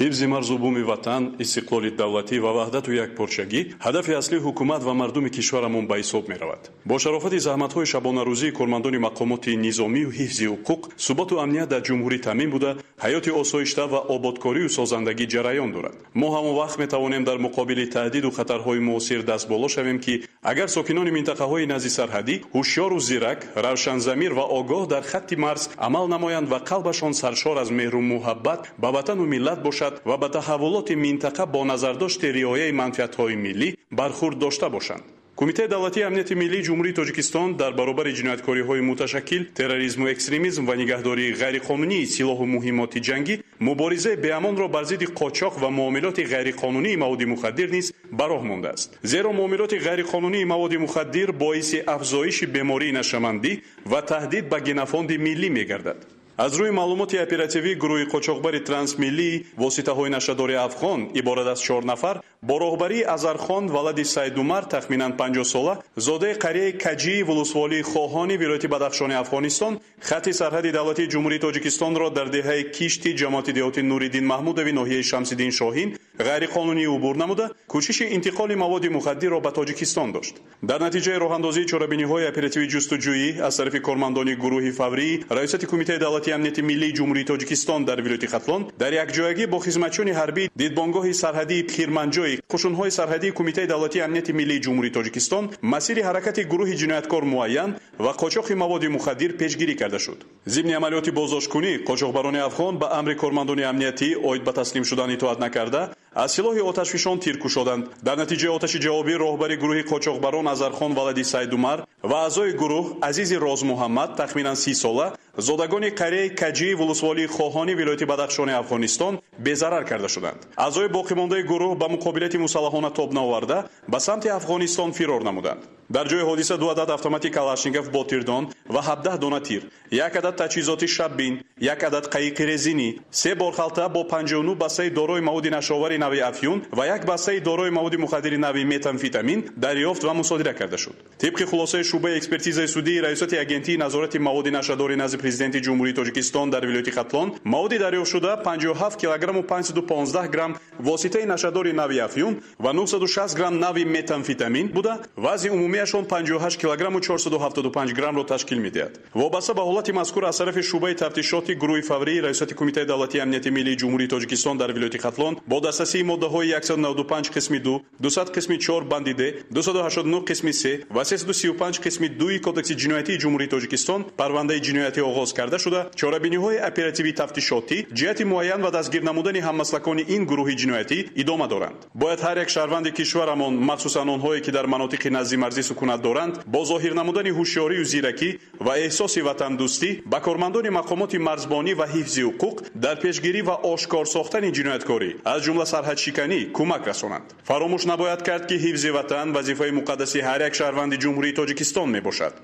Ҳифзи марзу буми Ватан, истиқлоли давлатӣ ва ваҳдату якпорчагӣ ҳадафи аслии ҳукумат ва мардуми кишварамон ба ҳисоб меравад. Бо шарофати заҳматҳои шабонарӯзии кормандони мақомоти низомию ҳифзи ҳуқуқ, суботу амният дар ҷумҳурӣ таъмин буда, ҳаёти осоишта ва ободкорию созандагӣ ҷараён дорад. Мо ҳамон вақт метавонем дар муқобили таҳдиду хатарҳои муосир дастболо шавем, ки агар сокинони минтақаҳои назди сарҳадӣ ҳушёру зирак, равшанзамир ва огоҳ дар хатти марз амал намоянд ва қалбашон саршор аз меҳру муҳаббат ба ватану миллат бошад ва ба таҳаввулоти минтақа бо назардошти риояи манфиатҳои миллӣ бархурд дошта бошанд. Кумитаи давлатии амнияти миллии Ҷумҳурии Тоҷикистон дар баробари ҷинояткориҳои муташаккил, терроризму экстремизм ва нигаҳдории ғайриқонунии силоҳу муҳиммоти ҷангӣ, муборизаи беамонро бар зидди қочоқ ва муомилоти ғайриқонунии маводи мухаддир низ ба роҳ мондааст. Зеро муомилоти ғайриқонунии маводи мухаддир боиси афзоиши бемории нашъамандӣ ва таҳдид ба генофонди миллӣ мегардад. Аз рӯи маълумоти оперативӣ, гурӯҳи қочоқбари трансмиллии воситаҳои нашъадори афғон иборат аз 4 нафар бо роҳбарии Азархон валади Сайдумар, тахминан 50 сола, зодаи қарияи Каҷии вулусволии Хоҳони вилояти Бадахшони Афғонистон, хатти сарҳади давлатии Ҷумҳурии Тоҷикистонро дар деҳаи Кишти ҷамоати деҳоти Нуриддин Маҳмудови ноҳияи Шамсиддин Шоҳин ғайриқонунӣ убур намуда, кӯшиши интиқоли маводи мухаддирро ба Тоҷикистон дошт. Дар натиҷаи роҳандозии чорабиниҳои оперативии ҷустуҷӯӣ аз тарафи кормандони гурӯҳи фаврии Раёсати Кумитаи давлатии амнияти миллии Ҷумҳурии Тоҷикистон дар вилояти Хатлон дар якҷоягӣ бо хизматчиёни ҳарбӣ дидбонгоҳи сарҳадии Хирманҷои қушунҳои сарҳадии Кумитаи давлатии амнияти миллии Ҷумҳурии Тоҷикистон масири ҳаракати гурӯҳи ҷинояткор муайян ва қочоқи маводи мухаддир пешгирӣ карда шуд. Зимни амалиёти боздоштКунӣ қочоқбарони афғон ба амри кормандони амниятӣ оид ба таслим шудан итоат накарда, аз силоҳи оташфишон тир кушоданд. Дар натиҷаи оташи ҷавобӣ роҳбари гурӯҳи қочоқбарон Азархон валади Сайдумар ва аъзои гурӯҳ Азизи Розмуҳаммад, тахминан 30 сола, зодагони қарияи Каҷии вулусволии Хоҳони вилояти Бадахшони Афғонистон безарар карда шуданд. Аъзои боқимондаи гурӯҳ ба муқобилияти мусаллаҳона тоб наоварда, ба самти Афғонистон фирор намуданд. Дар ҷои ҳодиса 2 адад автомати Калашников бо тирдон ва 17 дона тир, 1 адад таҷҳизоти шаббин, 1 адад қаиқи резинӣ, 3 борхалта бо 59 бастаи дорои маводи нашъаовари нави афюн ва 1 бастаи дорои маводи мухаддири нави метамфетамин дарёфт ва мусодира карда шуд. Тибқи хулосаи шӯъбаи экспертизаи судии Раёсати агентии назорати маводи нашъадори назди Президенти Ҷумҳурии Тоҷикистон дар вилояти Хатлон, маводи дарёфтшуда 57 килограмму 515 грамм воситаи нашъадори нави афюн ва 960 грамм нави метамфетамин буда, вазни умумиашон 58 килограмму 475 граммро ташкил медиҳад. Вобаста ба ҳолати мазкур аз тарафи шӯъбаи тафтишоти гурӯҳи фаврии Раёсати Кумитаи давлатии амнияти миллии Ҷумҳурии Тоҷикистон дар вилояти Хатлон бо дастрасии моддаҳои 195 қисми 2, 200 қисми 4 банди Д, 289 қисми 3 ва 335 қисми 2 Кодекси ҷиноятии Ҷумҳурии Тоҷикистон парвандаи ҷиноятӣ оғоз карда шуда, чорабиниҳои оперативии тафтишотӣ ҷиҳати муайян ва дастгир намудани ҳаммаслакони ин гурӯҳи ҷиноятӣ идома доранд. Бояд ҳар як шаҳрванди кишварамон, махсусан онҳое ки дар манотиқи назди марзӣ сукунат доранд, бо зоҳир намудани ҳушёрию зиракӣ ва эҳсоси ватандӯстӣ ба кормандони мақомоти марзбонӣ ва ҳифзи ҳуқуқ дар пешгирӣ ва ошкор сохтани ҷинояткорӣ, аз ҷумла сарҳадшиканӣ, кӯмак расонанд. Фаромӯш набояд кард, ки ҳифзи ватан вазифаи муқаддаси ҳар як шаҳрванди Ҷумҳурии Тоҷикистон мебошад.